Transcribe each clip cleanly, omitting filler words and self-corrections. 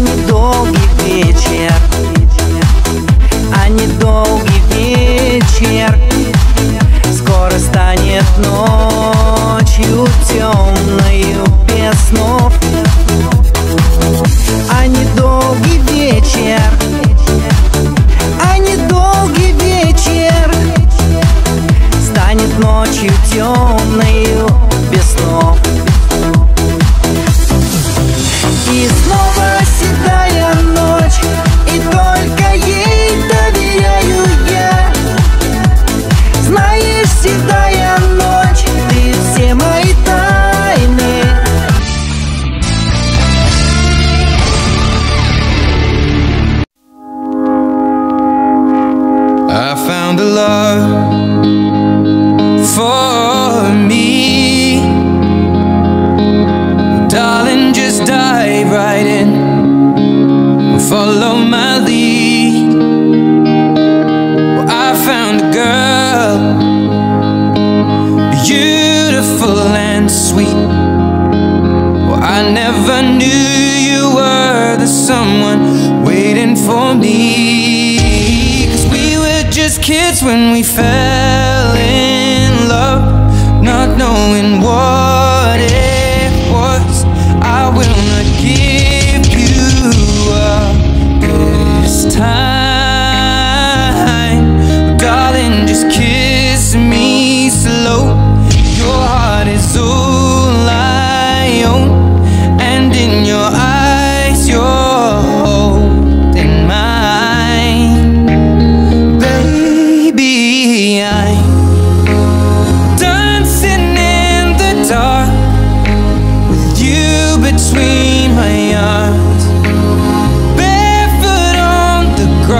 недолгий вечер, а недолгий вечер скоро станет ночью темною без снов. А недолгий вечер, а недолгий вечер станет ночью темною без снов. И снова седая ночь, и только ей доверяю я. Знаешь, седая ночь, ты все мои тайны. I found a love for me, darling, just dive right in, follow my lead. Well, I found a girl, beautiful and sweet. Well, I never knew you were the someone waiting for me. 'Cause we were just kids when we fell in love, not knowing what it was. I will not give you up this time, darling, just kiss me slow. Your heart is all I own, and in your eyes you're holding mine. Baby, I'm dancing in the dark with you between my arms, barefoot on the ground.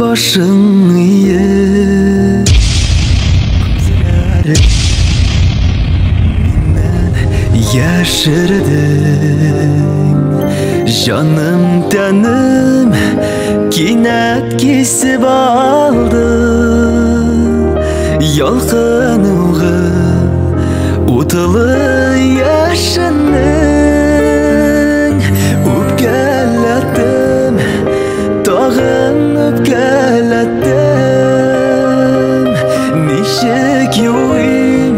Башың иеп, күзләре миннән яшердең. Җаным, тәнем кинәт кисеп алды, ялкынуга утлы яшенең. Үпкәләттем, тагын үпкәләттем, ничек юыйм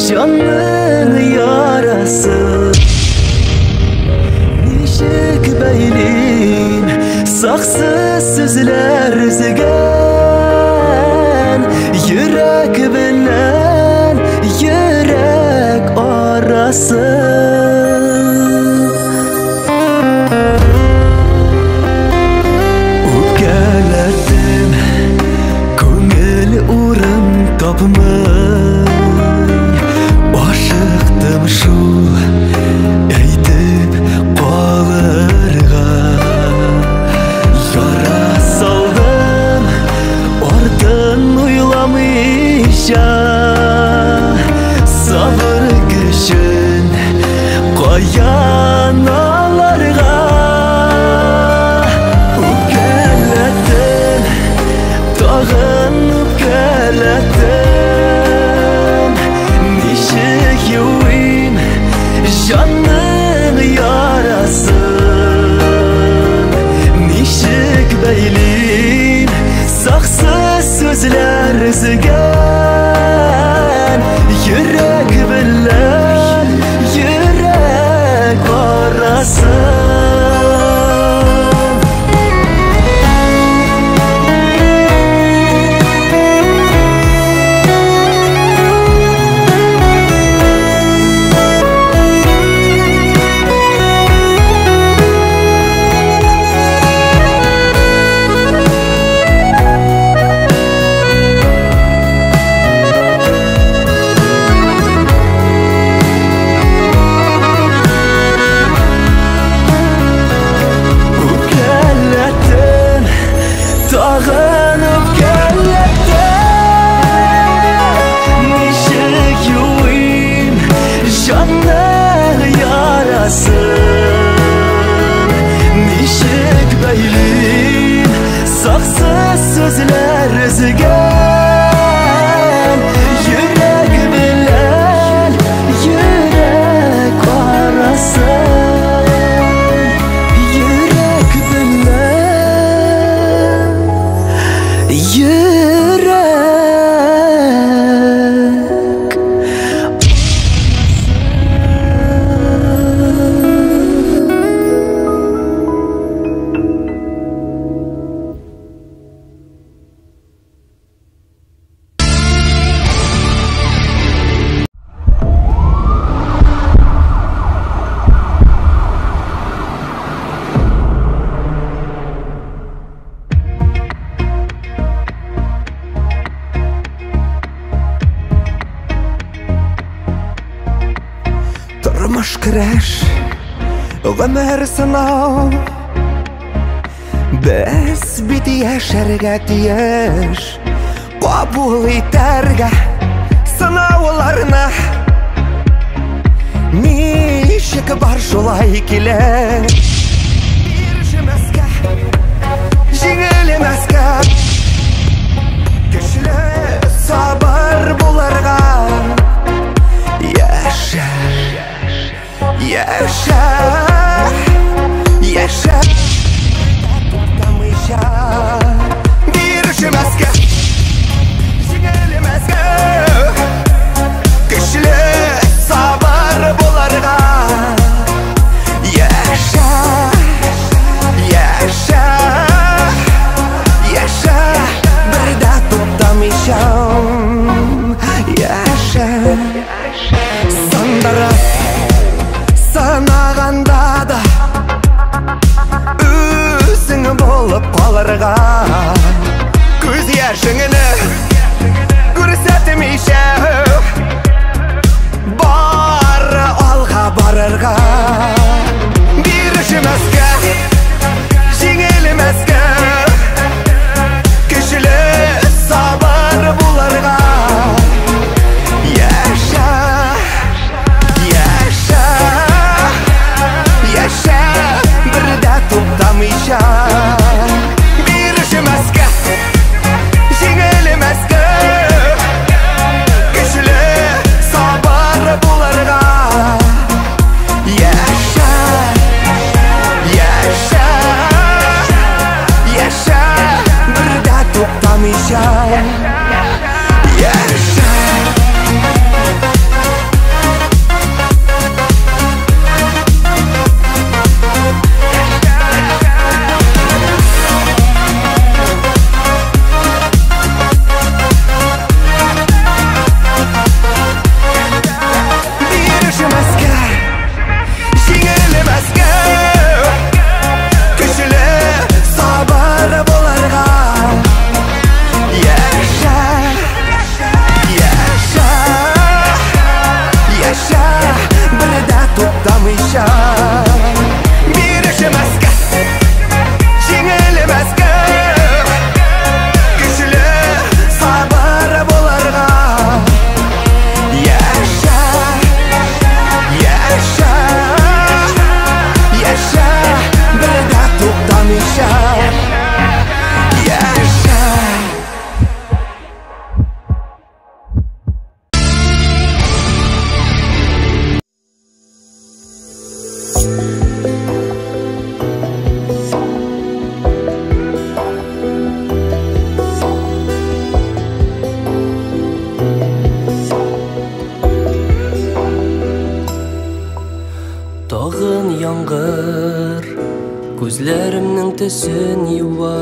җанның ярасын, ничек бәйлим саксыз сүзләр өзгән йөрәк белән йөрәк арасын. Үпкәләттем, күңел урын тапмый, ашыктым шул әйтеп калырга. Яра салдым, артын уйламыйча, сабыр көчен каян алырга? Үпкәләттем, тагын үпкәләттем, ничек юыйм җанның ярасын, ничек бәйлим саксыз сүзләр өзгән йөрәк белән йөрәк арасын. Үпкәләттем, тагын үпкәләттем, ничек юыйм җанның ярасын, ничек бәйлим саксыз сүзләр өзгән йөрәк белән йөрәк арасын, йөрәк белән йөрәк Тормыш көрәш, гомер сынау, без бит яшәргә тиеш, кабул итәргә сынауларны. Ничек бар шулай килә, бирешмәскә, җиңелмәскә, көчле сабыр булырга. Яшә, яшә, яшә, туктамыйча, бирешмәскә, җиңелмәскә, көчле сабыр булырга. Яшә, яшә, яшә, бер дә туктамыйча, яшә. Сындырып сынаганда да үзең булып калырга, күз яшеңне күрсәтмичә, бары алга барырга. Бирешмәскә, җиңелмәскә, туктамыйча. Бирешмәскә, җиңелмәскә, көчле, сабыр булырга. Яшә, яшә, яшә, бер дә туктамыйча. Яшә. Тагын яңгыр күзләремнең төсен юа,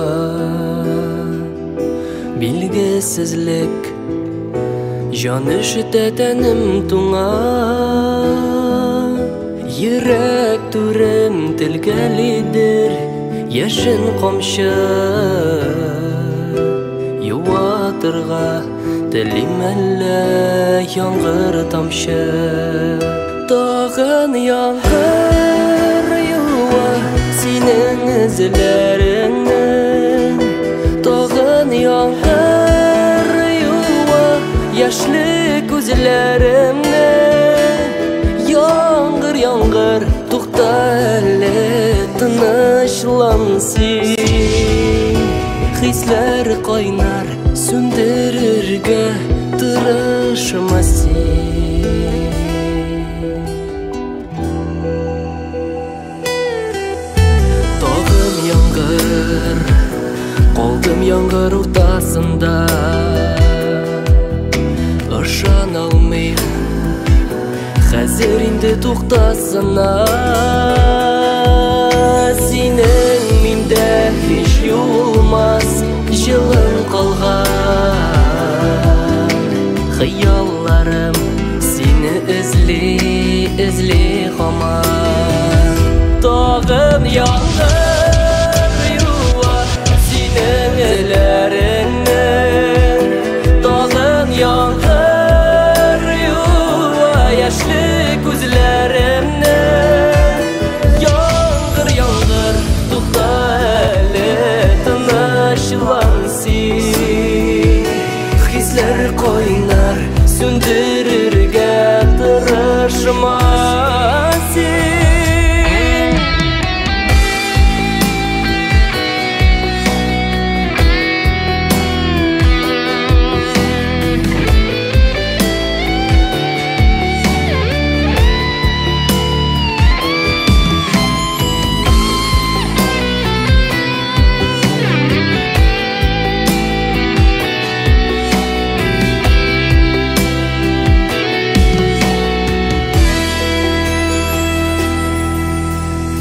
билгесезлек җан өшетә, тәнем туңа. Йөрәк түрем телгәлидер яшен камчы, юатырга телим әллә яңгыр тамчы. Тагын яңгыр юа синең эзләреңне, тагын яңгыр юа яшьле күзләремне. Яңгыр, яңгыр, тукта әле, тынычлан син. Хисләр кайнар, сүндерергә тырышма син. Тагын яңгыр, калдым яңгыр уртасында, ышана алмыйм, хәзер инде туктасына. Синең миндә һич юылмас җылың калган, хыялларым сине эзли, эзли һаман. Тагын яңгыр юа синең эзләреңне, тагын яңгыр юа яшьле күзләремне. Яңгыр, яңгыр, тукта әле, тынычлан син. Хисләр кайнар, сүндерергә тырышма син.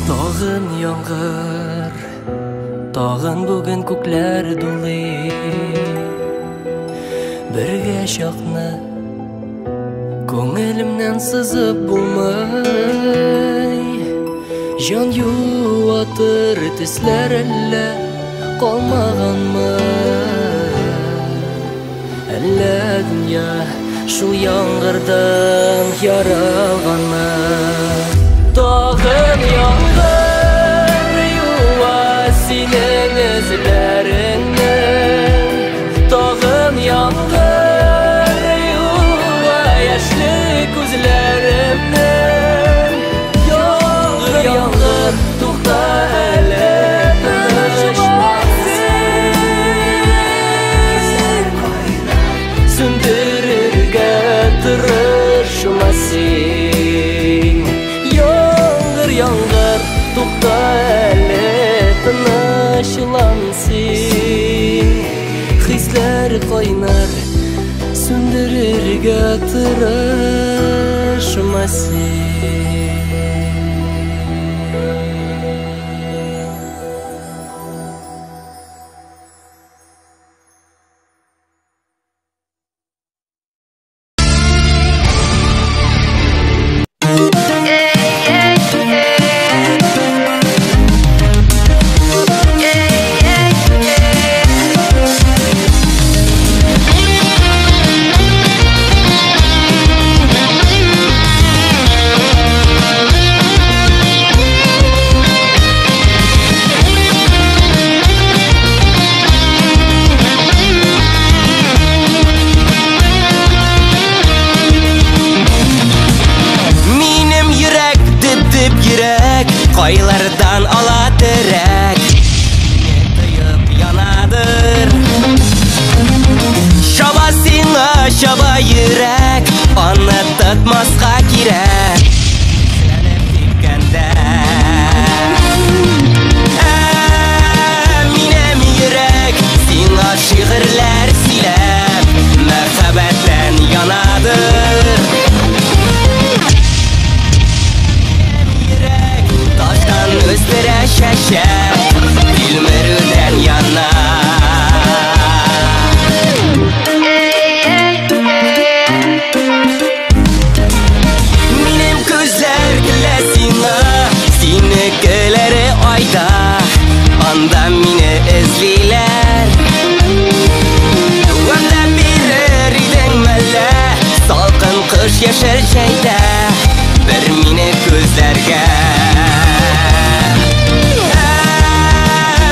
Тагын яңгыр, тагын бүген күкләр дулый, бергә чакны күңелемнән сызып булмый. Җан юатыр төсләр әллә калмаганмы? Әллә дөнья шул яңгырдан яралганмы? Тагын яңгыр юа синең эзләреңне, тагын яңгыр юа яшьле күзләремне. Яңгыр, яңгыр, тукта әле, тынычлан син. Сүндерергә тырышма син. Яңгыр, яңгыр, тукта әле, тынычлан син. Хисләр кайнар, сүндерергә тырышма син. Yeah. чаба йөрәк, аны тотмаска кирәк. Көчләнеп типкәндә. Минем йөрәк сиңа шигырьләр сөйләп, мәхәббәттән янадыр. Минем йөрәк таштан үстерә чәчәк, тилмерүдән яна. Минем күзләр көлә сиңа, синекеләре айда, анда мине эзлиләр. Вәгъдә бирер идең мәллә, салкын кыш яшел җәйдә, бер мине күзләргә.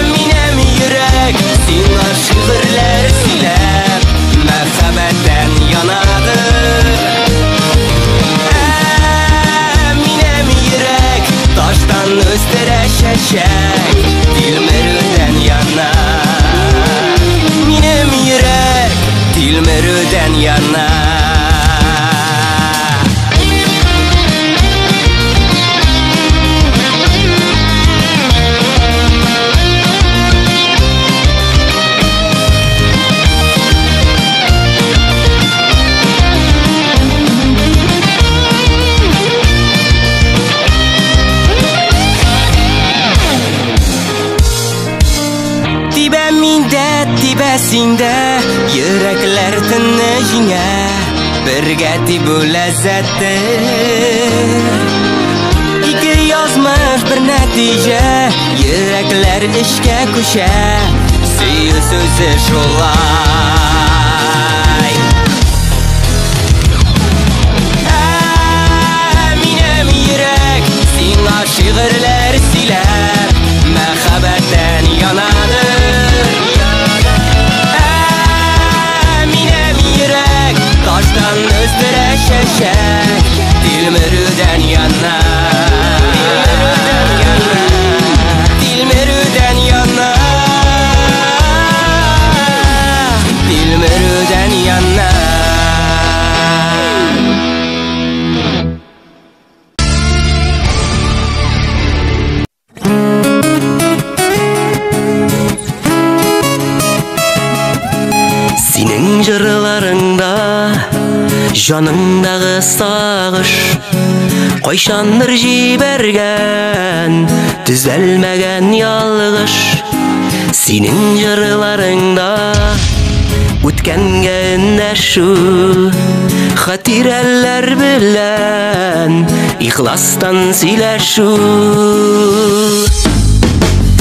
Минем йөрәк сиңа шигырьләр сөйләп, мәхәббәттән янадыр. Минем йөрәк таштан үстерә чәчәк, тилмерүдән яна. Минем йөрәк тилмерүдән яна. Тибә миндә, тибә синдә, йөрәкләр төнне җиңә, бергә тибү ләззәттер. Ике язмыш бер нәтиҗә, йөрәкләр эшкә күчә, сөю сүзе шулай. Минем йөрәк сиңа шигырьләр сөйләп, мәхәббәттән янадыр. Минем йөрәк таштан үстерә чәчәк, тилмерүдән яна. Тилмерүдән яна. Тилмерүдән яна. Синең җырларыңда җаныңдагы сагыш, кайчандыр җибәргән төзәлмәгән ялгыш. Синең җырларыңда үткәнгә эндәшү, хатирәләр белән ихластан сөйләшү.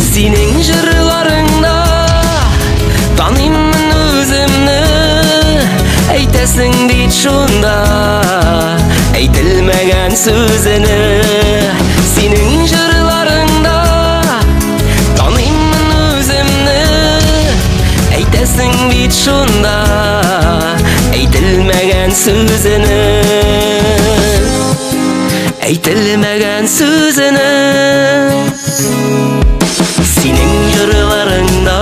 Синең җырларыңда таныймын үземне, әйтәсең бит шунда әйтелмәгән сүзене. Синең җырларыңда таныймын үземне, әйтәсең бит шунда әйтелмәгән сүзене. Әйтелмәгән сүзене. Синең җырларыңда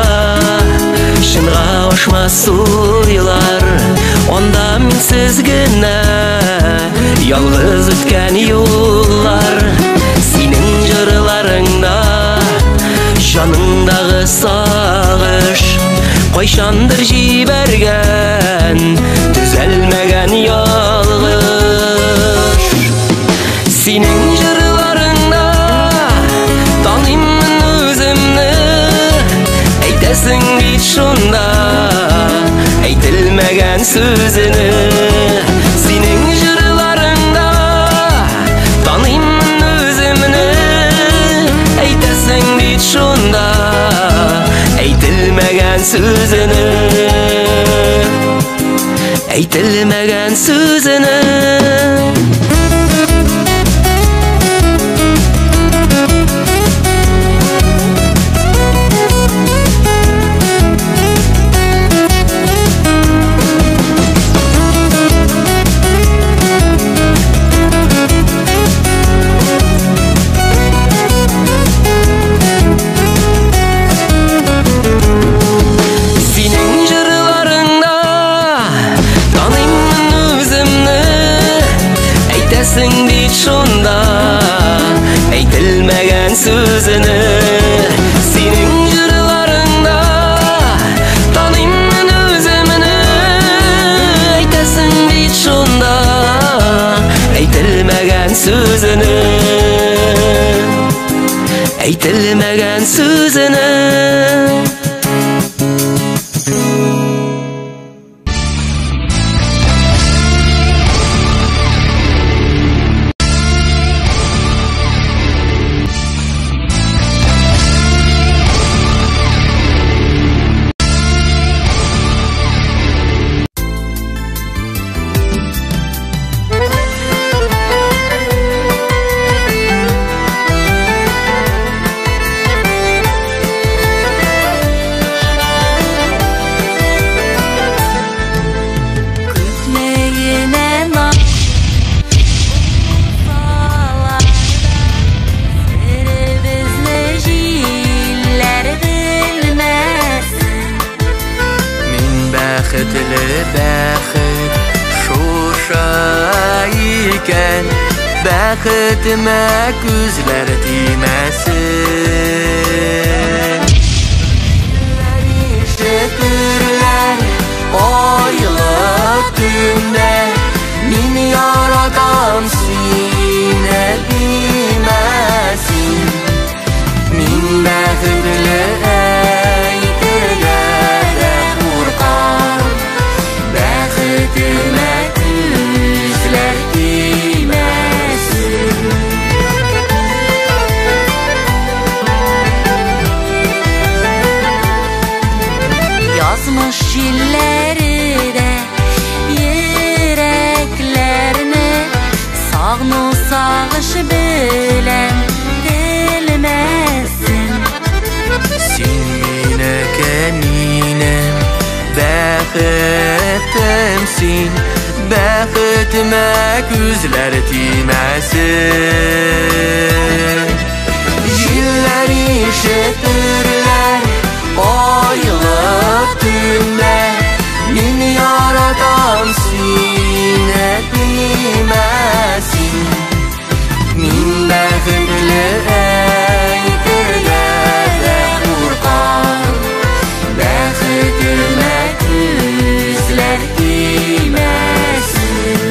чынга ашмас уйлар, анда минсез генә ялгыз үткән юллар. Синең җырларыңда җаныңдагы сагыш, кайчандыр җибәргән төзәлмәгән ялгыш. Синең җырларыңда таныймын үземне, әйтәсең бит шунда әйтелмәгән сүзене. Синең җырларыңда таныймын үземне, әйтәсең бит шунда әйтелмәгән сүзене. Әйтелмәгән сүзене. Синең җырларыңда таныйм Әйтәсең бит шунда әйтелмәгән сүзне. Синең җырларыңда таныйм мин үземне. Әйтәсең бит шунда әйтелмәгән сүзне. Әйтелмәгән сүзне. Бәхет шушы икән, бәхетемә күзләр тимәсен. Ишетерләр айлы төндә, мин яратам сине димәсен. Мин бәхетле әйтергә дә куркам, бәхетемә күзләр тимәсен. Язмыш җилләре дә йөрәкләрне сагыну сагыш белән телмәсен. Син минеке, минем бәхетем син, бәхетемә күзләр тимәсен. Җилләр ишетерләр айлы төндә, мин яратам сине димәсен. Мин бәхетле әйтергә дә куркам, бәхетемә күзләр тимәсен.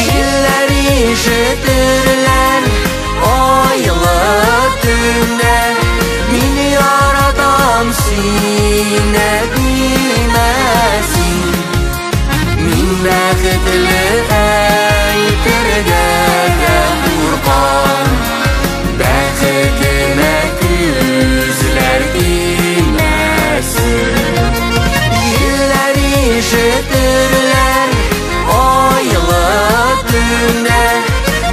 Җилләр ишетерләр айлы төндә, мин яратам сине димәсен. Мин бәхетле әйтергә дә куркам, бәхетемә күзләр тимәсен. Җилләр ишетерләр айлы төндә,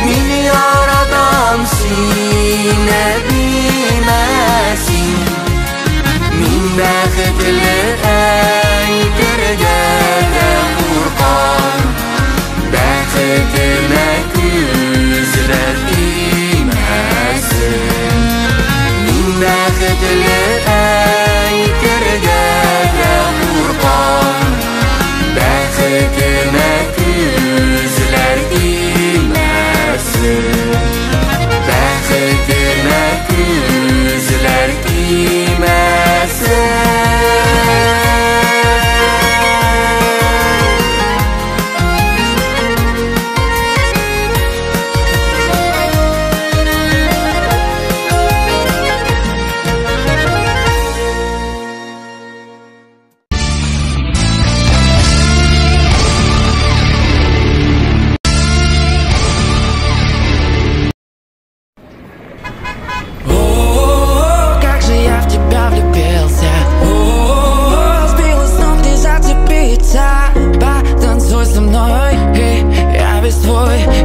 мин яратам сине димәсен. Мин бәхетле әйтергә дә куркам, бәхетемә күзләр тимәсен. Мин бәхетле әйтергә дә куркам, бәхетемә күзләр тимәсен. Бәхетемә күзләр тимәсен.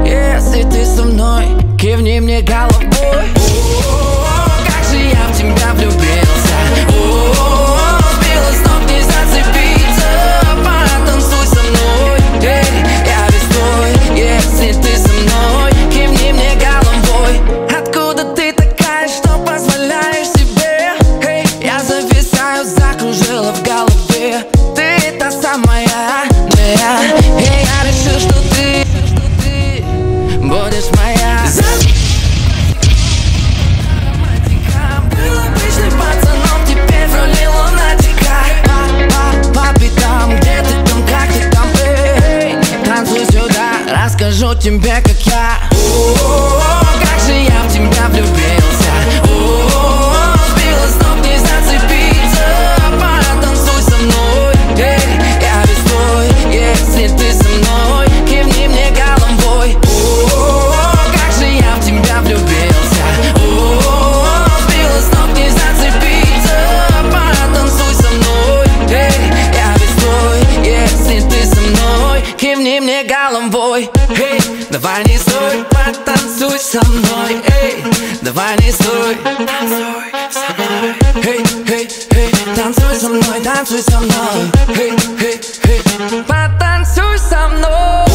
Если ты со мной, кивни мне головой. О, как же я тебе, как я. О, как же я в тебя влюбился. О, сбила с ног, не зацепиться. Потанцуй со мной, эй, я без твой. Если ты со мной, кивни мне головой. О, как же я в тебя влюбился. О, сбила с ног, не зацепиться. Потанцуй со мной, эй, я без твой. Если ты со мной, кивни мне головой. Эй, давай не стой, потанцуй со мной. Эй, давай не стой, танцуй со мной. Эй, эй, эй, танцуй со мной, танцуй со мной. Эй, эй, эй, потанцуй со мной. О,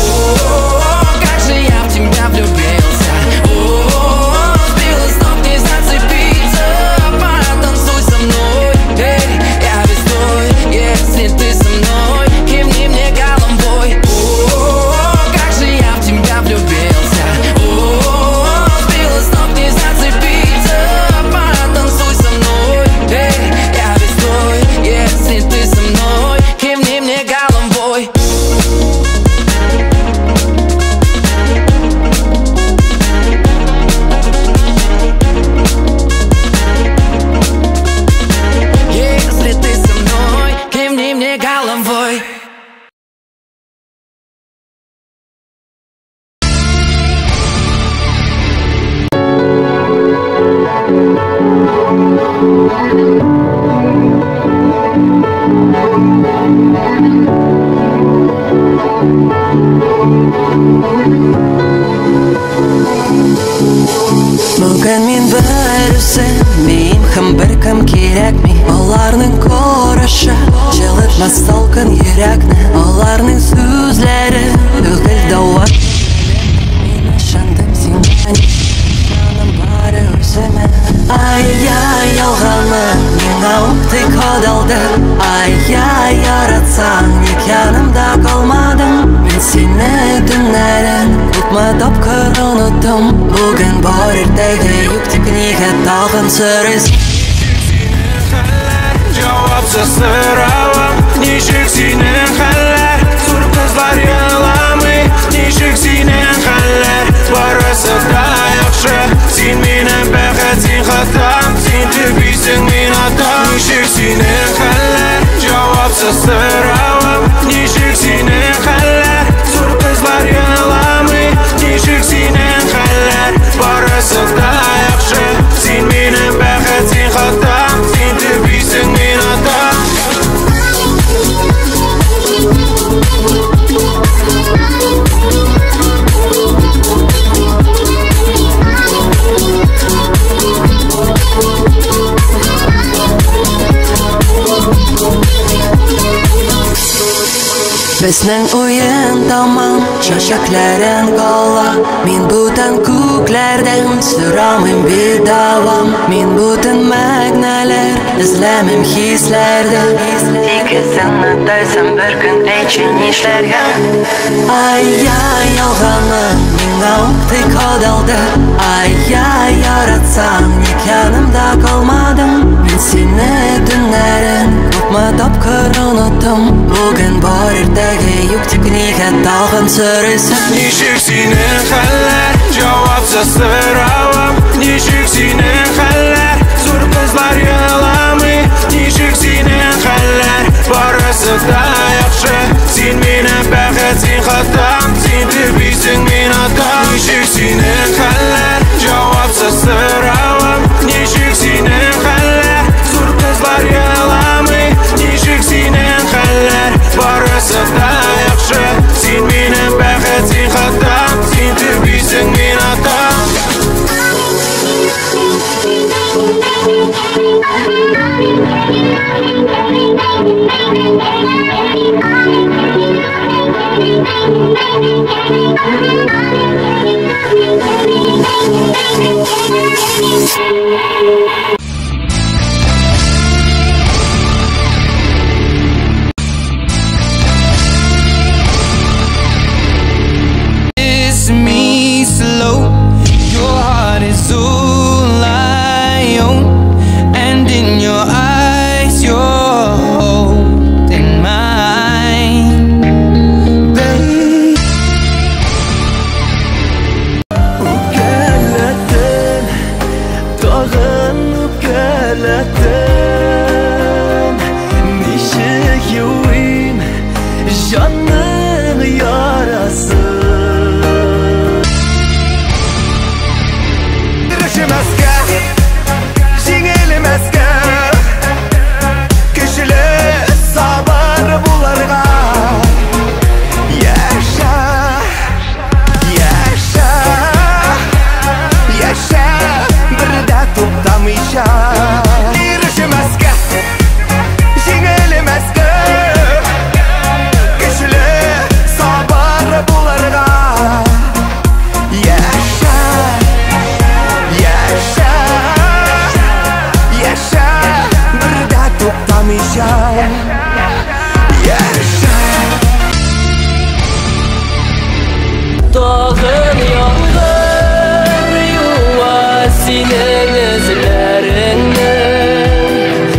как же я в тебя влюбился. О, сбила с ног, не зацепиться. Потанцуй со мной, эй, я без твой. Если ты со мной, кивни мне головой. О, как же я в тебя влюбился. О, сбила с ног, не зацепиться. Потанцуй со мной, эй, я без твой. Если ты со мной, кивни мне головой. Если ты со мной, кивни мне головой. Бүген мин бер үзем, мин һәм беркем кирәкми. Аларның карашы җылытмас салкын йөрәкне. Аларның сүзләре түгел дәва. Мин ышандым сиңа, җаным бары үземә. Ай-яй, ялганым миңа уктай кадалды. Ай-яй, яратсаң, ник янымда калмадың? Мин сине төннәрен күпме тапкыр оныттым. Бүген бар, иртәгә юк, тик нигә тагын сорыйсың? Җавапсыз соравым, ничек синең хәлләр? Зур кызлар еламый, ничек синең хәлләр? Барысы да яхшы, син минем бәхет, син хатам, син төбисең, мин атам. Ничек синең хәлләр? Җавапсыз соравым, ничек синең хәлләр? Зур кызлар еламый, ничек синең хәлләр? Барысы да яхшы, син минем бәхет, син хатам, син төбисең, мин атам. Безнең уен тамам, чәчәкләрең кала. Мин бүтән күкләрдән сорамыйм бер дәвам. Мин бүтән мәгънәләр эзләмим хисләрдә. Икесеңне тойсам бер көн әйтче нишләргә? Ай-яй, ялганым миңа уктай кадалды. Ай-яй, яратсаң, ник янымда калмадың? Мин сине төннәрен күпме тапкыр оныттым. Бүген бар, иртәгә юк, тик нигә тагын сорыйсың? Ничек синең хәлләр? Җавапсыз соравым, ничек синең хәлләр? Зур кызлар еламый, ничек синең хәлләр? Барысы да яхшы, син минем бәхет, син хатам, син төбисең, мин атам. Ничек синең хәлләр? Җавапсыз соравым, ничек синең хәлләр? Зур кызлар еламый, ничек синең хәлләр? Барысы да яхшы, син минем бәхет, син хатам, син төбисең, мин атам. Kiss me slow, your heart is all I own, and in your eyes you're holding mine, babe. Синең эзләреңне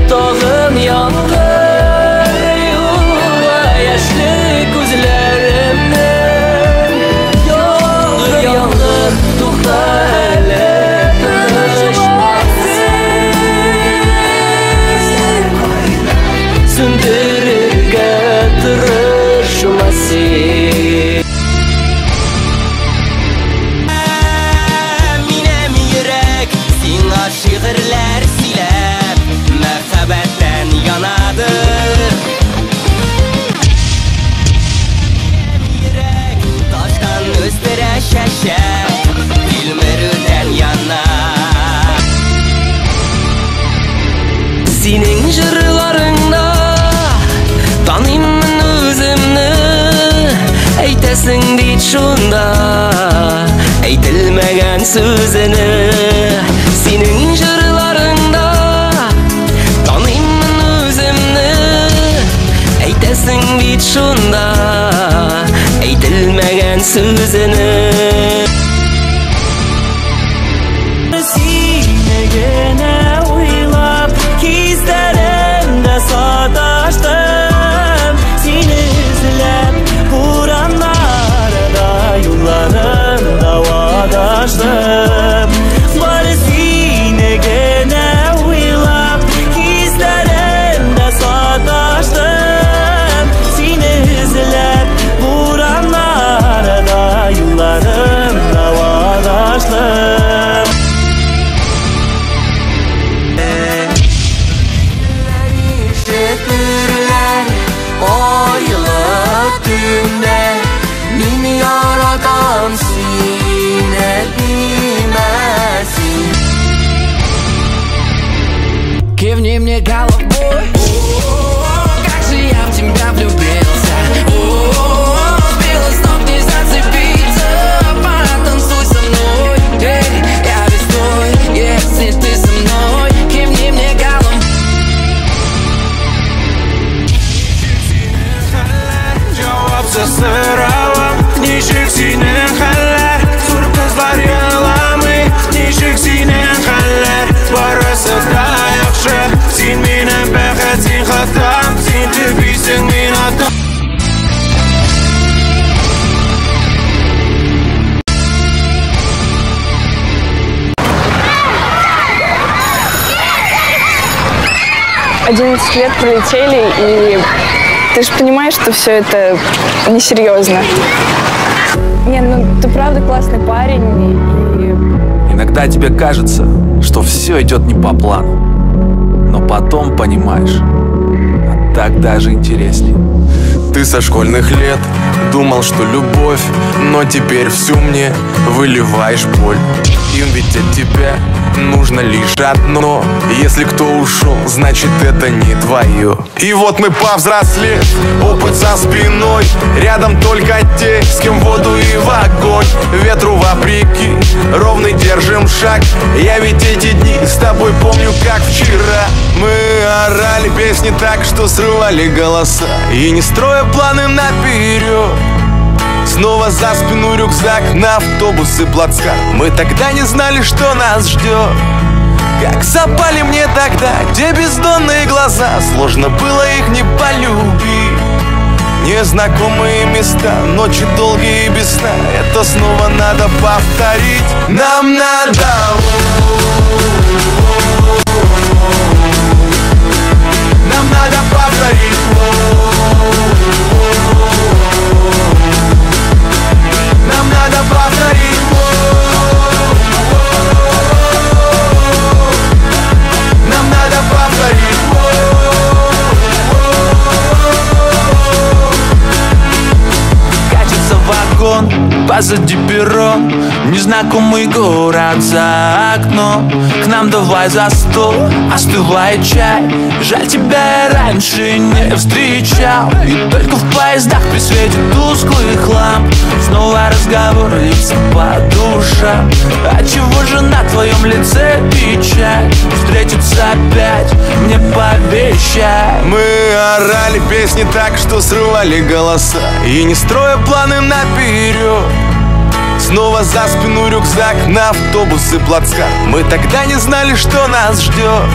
тагын яңгыр юа яшьле күзләремне. Яңгыр, яңгыр, тукта әле, тынычлан син. Сүндерергә тырышма син. Минем йөрәк сиңа шигырьләр сөйләп, мәхәббәттән янадыр. Минем йөрәк таштан үстерә чәчәк, тилмерүдән яна. Синең җырларыңда таныймын үземне, әйтәсең бит шунда әйтелмәгән сүзне. Синең җырларыңда таныймын үземне, әйтәсең бит шунда әйтелмәгән сүзне. Сине генә уйлап, хисләремдә саташтым. Сине эзләп, бураннарда, юлларымда адаштым. Бары сине генә уйлап, хисләремдә саташтым. Сине эзләп, бураннарда, юлларымда адаштым. Ишетерләр айлы төндә, мин яратам сине димәсен. Кивни мне головой. О, как же я в тебя влюбился. О, сбила с ног, не зацепиться. Потанцуй со мной, эй, я весной, если ты со мной. Кивни мне головой. Җавапсыз соравым, ничек синең хәлләр? Зур кызлар еламый, ничек синең хәлләр? Барысы да яхшы, син минем бәхет, син хатам, син төбисең мин атам. Одиннадцать лет пролетели, и ты же понимаешь, что все это несерьезно. Не, ну ты правда классный парень. И... Иногда тебе кажется, что все идет не по плану, но потом понимаешь, а так даже интереснее. Ты со школьных лет думал, что любовь, но теперь всю мне выливаешь боль. Им ведь от тебя нужно лишь одно. Если кто ушел, значит это не твое. И вот мы повзрослев, опыт за спиной. Рядом только те, с кем в воду и в огонь. Ветру вопреки, ровный держим шаг. Я ведь эти дни с тобой помню, как вчера. Мы орали песни так, что срывали голоса. И не строя планы наперед, снова за спину рюкзак, на автобусы плацкарт. Мы тогда не знали, что нас ждет. Как запали мне тогда те бездонные глаза, сложно было их не полюбить. Незнакомые места, ночи долгие без сна. Это снова надо повторить. Нам надо. Нам надо повторить. Нам надо повторить. Нам надо повторить. Катится вагон, позади перрон, незнакомый город за окном. К нам давай за стол, остывает чай. Жаль, тебя я раньше не встречал. И только в поездах при свете тусклых ламп снова разговор льется по душам. Отчего же на твоем лице печаль? Встретиться опять мне пообещай. Мы орали песни так, что срывали голоса. И не строя планы наперед, Снова за спину рюкзак, на автобусы плацкарт. Мы тогда не знали, что нас ждет.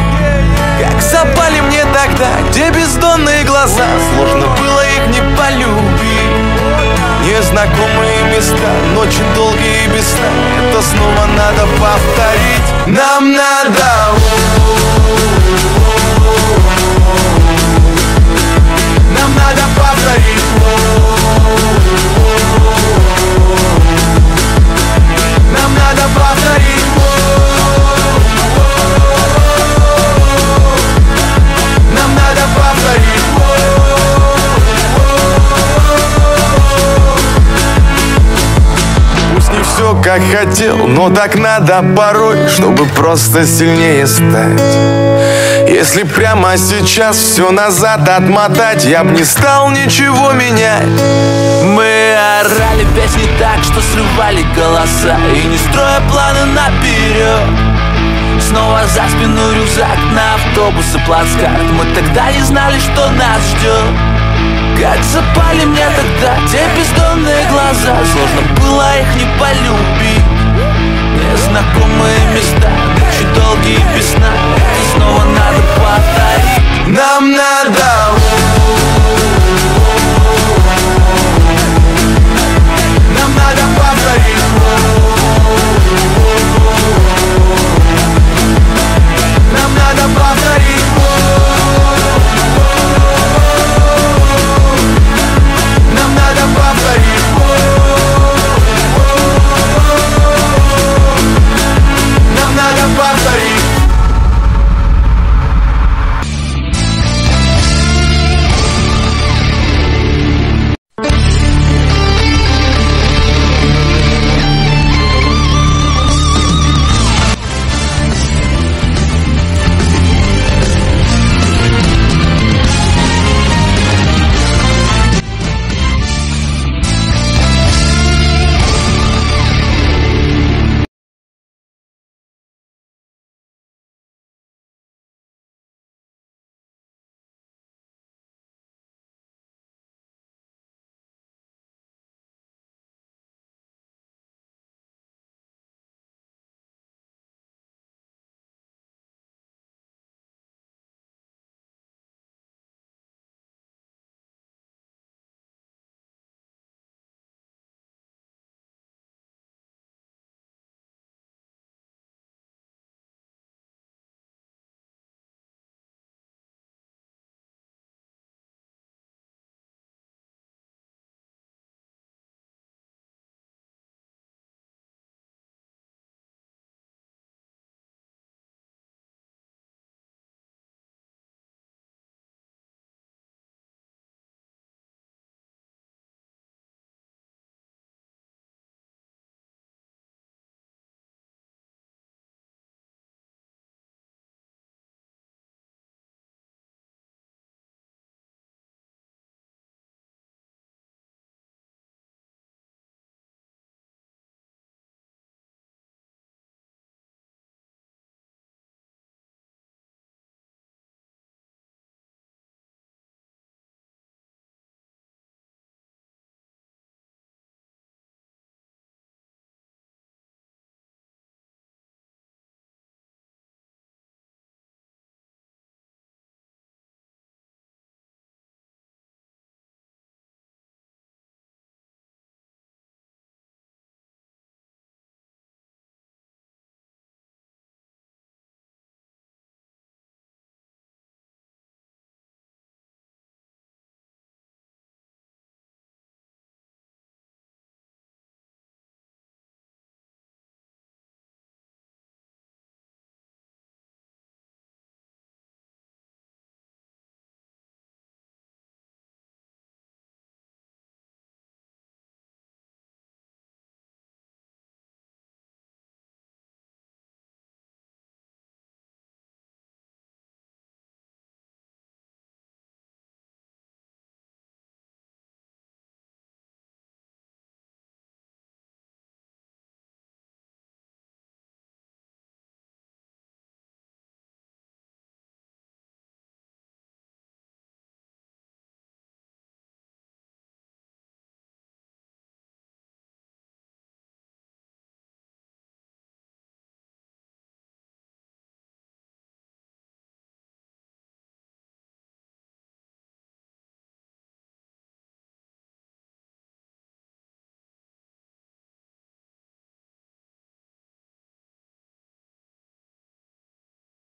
Как запали мне тогда те бездонные глаза, сложно было их не полюбить. Незнакомые места, ночи долгие без сна, это снова надо повторить. Нам надо, нам надо повторить. Нам надо повторить. Нам надо повторить. Пусть не все как хотел, но так надо порой, чтобы просто сильнее стать. Если прямо сейчас все назад отмотать, я б не стал ничего менять. Мы орали песни так, что срывали голоса, и не строя планы наперед. Снова за спину рюкзак, на автобусы плацкарт. Мы тогда не знали, что нас ждет. Как запали мне тогда те бездонные глаза, сложно было их не полюбить. Незнакомые места,